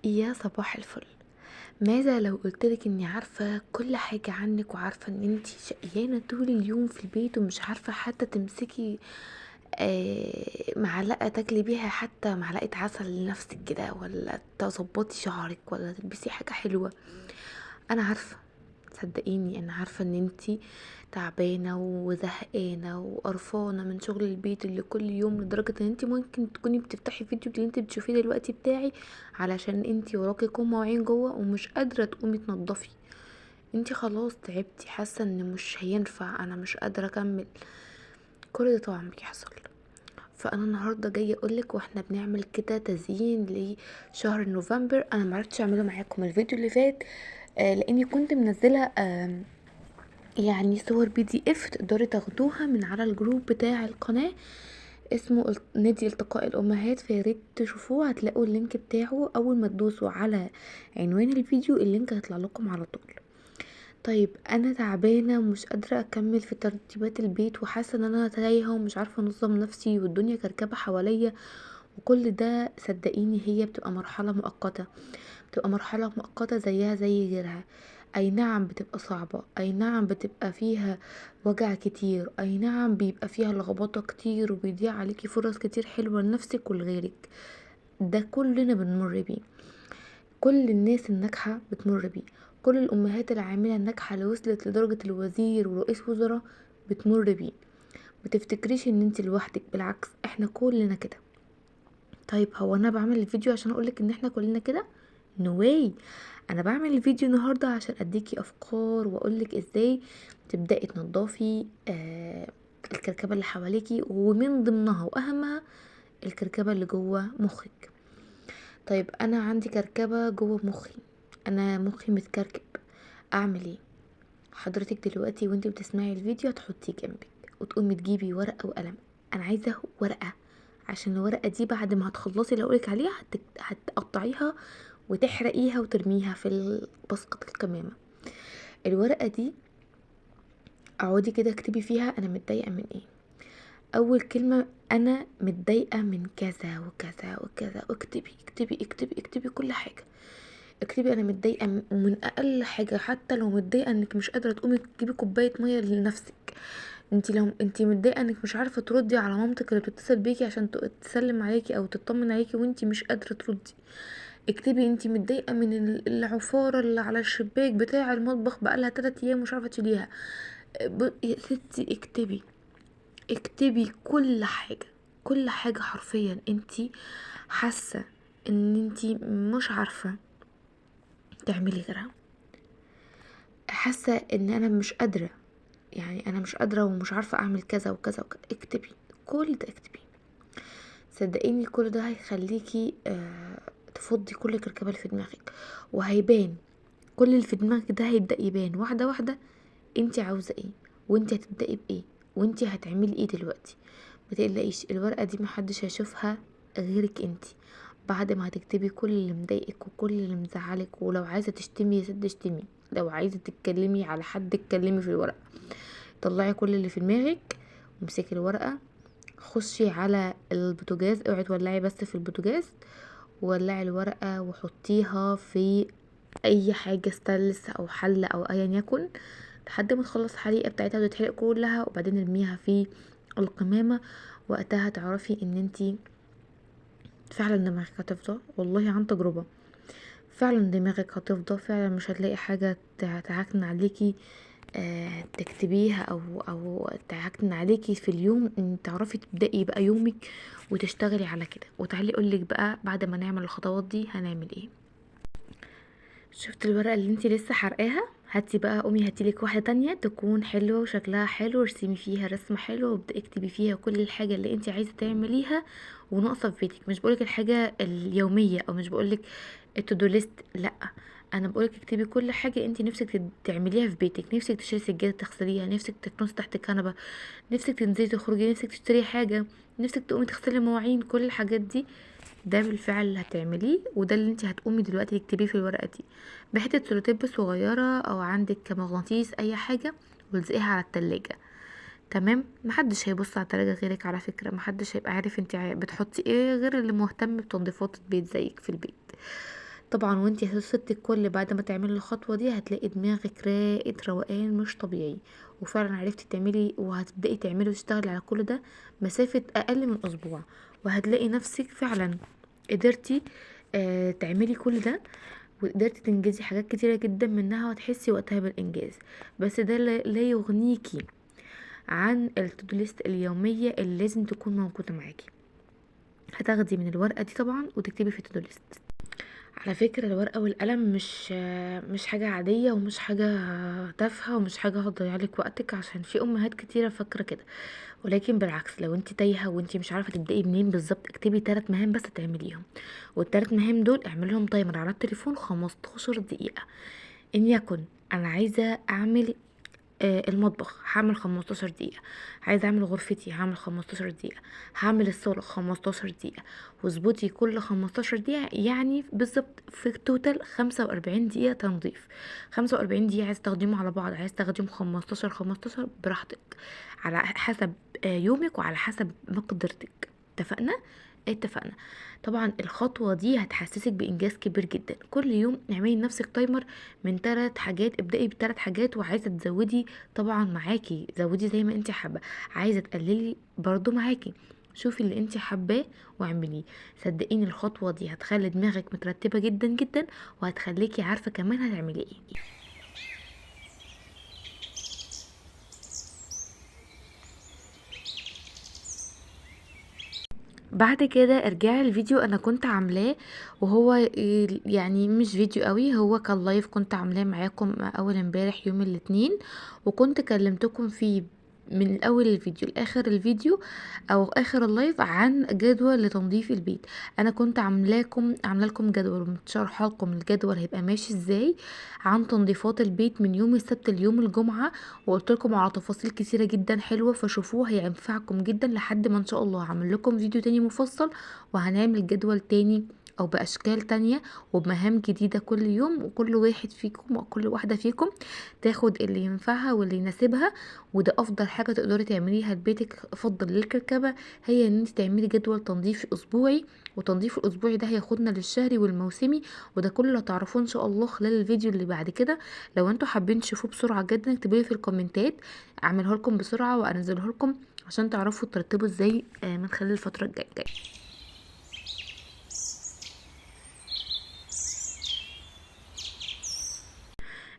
يا صباح الفل. ماذا لو قلتلك اني عارفة كل حاجة عنك وعارفة ان انتي شقيانة طول اليوم في البيت ومش عارفة حتى تمسكي معلقة تاكلي بيها، حتى معلقة عسل لنفسك كده، ولا تظبطي شعرك، ولا تلبسي حاجة حلوة. انا عارفة، صدقيني انا عارفة ان انتي تعبانة وزهقانة وقرفانة من شغل البيت اللي كل يوم، لدرجة ان انتي ممكن تكوني بتفتحي فيديو اللي انتي بتشوفيه دلوقتي بتاعي علشان انتي وراكي كوم مواعين جوه ومش قادرة تقومي تنضفي. انتي خلاص تعبتي، حاسة ان مش هينفع، انا مش قادرة اكمل. كل ده طبعا بيحصل. فانا النهارده جاية اقولك واحنا بنعمل كده تزيين لشهر نوفمبر. انا معرفتش اعمله معاكم الفيديو اللي فات، لاني كنت منزله صور PDF تقدري تاخدوها من على ال group بتاع القناة اسمه نادي التقاء الامهات، فياريت تشوفوه، هتلاقوا ال link بتاعه اول ما تدوسوا على عنوان الفيديو ال link هيطلع لكم على طول. طيب انا تعبانة ومش قادرة اكمل في ترتيبات البيت وحاسه ان انا تايهه ومش عارفه انظم نفسي والدنيا كركبه حواليا وكل ده، صدقيني هي بتبقى مرحلة مؤقتة، بتبقى مرحلة مؤقتة زيها زي غيرها. اي نعم بتبقى صعبة، اي نعم بتبقى فيها وجع كتير، اي نعم بيبقى فيها لخبطة كتير وبيضيع عليكي فرص كتير حلوة لنفسك ولغيرك. ده كلنا بنمر بيه، كل الناس الناجحة بتمر بيه، كل الامهات العاملة الناجحة اللي وصلت لدرجة الوزير ورئيس وزراء بتمر بيه. ما تفتكريش ان انت لوحدك، بالعكس احنا كلنا كده. طيب هو انا بعمل الفيديو عشان اقولك ان احنا كلنا كده؟ no way. انا بعمل الفيديو النهارده عشان اديكي افكار واقولك ازاي تبداي تنضفي الكركبه اللي حواليكي، ومن ضمنها واهمها الكركبه اللي جوه مخك. طيب انا عندي كركبه جوه مخي، انا مخي متكركب، اعمل ايه؟ حضرتك دلوقتي وانت بتسمعي الفيديو هتحطيه جنبك وتقومي تجيبي ورقة وقلم. انا عايزه ورقة عشان الورقة دي بعد ما هتخلصي اللي هقولك عليها هتقطعيها وتحرقيها وترميها في بسقط الكمامة. الورقة دي اقعدي كده اكتبي فيها انا متضايقة من ايه. اول كلمة انا متضايقة من كذا وكذا وكذا، اكتبي اكتبي اكتبي اكتبي كل حاجة. اكتبي انا متضايقة من اقل حاجة، حتى لو متضايقة انك مش قادرة تقومي تجيبي كوباية مية لنفسك. انتي لو انتي متضايقة انك مش عارفه تردي على مامتك اللي بتتصل بيكي عشان تسلم عليكي او تطمن عليكي وانتي مش قادرة تردي، اكتبي انتي متضايقة من العفاره اللي على الشباك بتاع المطبخ بقالها 3 ايام ومش عارفه تشيليها. يا ستي اكتبي اكتبي كل حاجة، كل حاجة حرفيا انتي حاسه ان انتي مش عارفه تعملي غيرها، حاسه ان انا مش قادرة، يعني انا مش قادرة ومش عارفه اعمل كذا وكذا وكذا. اكتبي كل ده، اكتبي، صدقيني كل ده هيخليكي تفضي كل الكركبه اللي في دماغك، وهيبان كل اللي في دماغك ده هيبدا يبان واحدة واحدة. انتي عاوزه ايه، وانتي هتبداي بايه، وانتي هتعملي ايه دلوقتي. ما تقلقيش، الورقة دي محدش هيشوفها غيرك انتي. بعد ما هتكتبي كل اللي مضايقك وكل اللي مزعلك، ولو عايزه تشتمي يا ست اشتمي، لو عايزه تتكلمي على حد اتكلمي في الورقة، طلعي كل اللي في دماغك وامسكي الورقة، خشي على البوتاجاز، اوعي تولعي بس في البوتاجاز، وولعي الورقة وحطيها في اي حاجة ستانلس او حله او ايا يكن لحد ما تخلص الحريقه بتاعتها وتتحرق كلها، وبعدين ارميها في القمامة. وقتها تعرفي ان انتي فعلا دماغك هتفضى، والله عن تجربه، فعلا دماغك هتفضى، فعلا مش هتلاقي حاجة تعكن عليكي تكتبيها او تعكن عليكي في اليوم، ان تعرفي تبدأي بقى يومك وتشتغلي على كده. وتعالي اقولك بقى بعد ما نعمل الخطوات دي هنعمل ايه. شفت الورقة اللي انتي لسه حرقاها؟ هاتي بقى، قومي هاتيلك واحدة تانية تكون حلوة وشكلها حلو، ارسمي فيها رسمة حلوة وابدأي اكتبي فيها كل الحاجة اللي انتي عايزة تعمليها وناقصة في بيتك. مش بقولك الحاجة اليومية او مش بقولك ال to-do list، لا، انا بقولك اكتبي كل حاجة انتي نفسك تعمليها في بيتك. نفسك تشتري سجادة تغسليها، نفسك تكنسي تحت الكنبة، نفسك تنزلي تخرجي، نفسك تشتري حاجة، نفسك تقومي تغسلي مواعين، كل الحاجات دي ده بالفعل اللي هتعمليه، وده اللي انتي هتقومي دلوقتي تكتبيه في الورقة دي بحته سلوتيب صغيرة او عندك مغناطيس اي حاجة، والزقيها على التلاجة. تمام، محدش هيبص على التلاجة غيرك على فكرة، محدش هيبقى عارف انتي بتحطي ايه غير اللي مهتم بتنظيفات البيت زيك في البيت. طبعا وانت يا ست الكل بعد ما تعملي الخطوة دي هتلاقي دماغك راقت روقان مش طبيعي، وفعلا عرفتي تعملي وهتبدأي تعملي وتشتغلي على كل ده مسافة اقل من اسبوع، وهتلاقي نفسك فعلا قدرتي تعملي كل ده وقدرتي تنجزي حاجات كتيرة جدا منها، وتحسي وقتها بالانجاز. بس ده لا يغنيكي عن ال to-do list اليومية اللي لازم تكون موجودة معاكي. هتاخدي من الورقة دي طبعا وتكتبي في ال to-do list. على فكرة الورقة والقلم مش حاجة عادية ومش حاجة تافهة ومش حاجة هتضيع لك وقتك، عشان في امهات كتيرة فاكرة كده، ولكن بالعكس لو انت تايهة وانت مش عارفة تبدأي منين بالظبط اكتبي 3 مهام بس تعمليهم، والتلات مهام دول اعملهم timer على التليفون 15 دقيقة. ان يكن انا عايزة اعمل المطبخ هعمل 15 دقيقة، عايزة اعمل غرفتي هعمل 15 دقيقة، هعمل الصالة 15 دقيقة، واظبطي كل 15 دقيقة، يعني بالظبط في total 45 دقيقة تنظيف. 45 دقيقة عايز تاخديهم على بعض، عايز تاخديهم 15 15 براحتك على حسب يومك وعلى حسب مقدرتك. اتفقنا؟ اتفقنا. طبعا الخطوة دي هتحسسك بإنجاز كبير جدا. كل يوم اعملي لنفسك timer من 3 حاجات، ابدأي ب3 حاجات، وعايزة تزودي طبعا معاكي زودي زي ما انت حابة، عايزة تقللي برضو معاكي، شوفي اللي انت حباه واعمليه. صدقيني الخطوة دي هتخلي دماغك مترتبة جدا جدا، وهتخليكي عارفة كمان هتعملي ايه. بعد كده ارجعي الفيديو انا كنت عاملاه، وهو يعني مش فيديو قوي، هو كان live كنت عاملاه معاكم اول امبارح يوم الاثنين، وكنت كلمتكم فيه من اول الفيديو لاخر الفيديو او اخر ال live عن جدول لتنظيف البيت. انا كنت عامله لكم جدول ومشرحه لكم الجدول هيبقى ماشي ازاي عن تنظيفات البيت من يوم السبت ليوم الجمعة، وقلت لكم على تفاصيل كتيرة جدا حلوة، فشوفوه هينفعكم جدا لحد ما ان شاء الله هعمل لكم فيديو تاني مفصل، وهنعمل جدول تاني او باشكال تانية وبمهام جديدة كل يوم، وكل واحد فيكم وكل واحدة فيكم تاخد اللي ينفعها واللي يناسبها. وده افضل حاجة تقدري تعمليها لبيتك، افضل للكركبة هي ان انت تعملي جدول تنظيف اسبوعي، وتنظيف الاسبوعي ده هياخدنا للشهري والموسمي، وده كله اللي هتعرفوه ان شاء الله خلال الفيديو اللي بعد كده. لو انتوا حابين تشوفوه بسرعة جدا اكتبوا لي في الكومنتات، اعمله لكم بسرعة وانزله لكم عشان تعرفوا ترتبوا ازاي من خلال الفترة الجاية.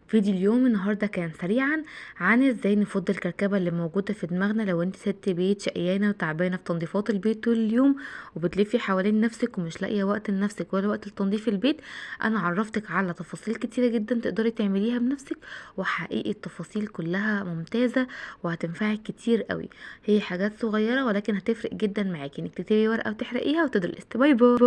فيديو اليوم النهارده كان سريعا عن ازاي نفض الكركبه اللي موجودة في دماغنا. لو انت ست بيت شقيانه وتعبانه في تنظيفات البيت طول اليوم وبتلفي حوالين نفسك ومش لاقيه وقت لنفسك ولا وقت لتنظيف البيت، انا عرفتك على تفاصيل كتيرة جدا تقدري تعمليها بنفسك، وحقيقي التفاصيل كلها ممتازة وهتنفعك كتير قوي. هي حاجات صغيرة ولكن هتفرق جدا معاكي انك تكتبي ورقة وتحرقيها وتدري. bye bye.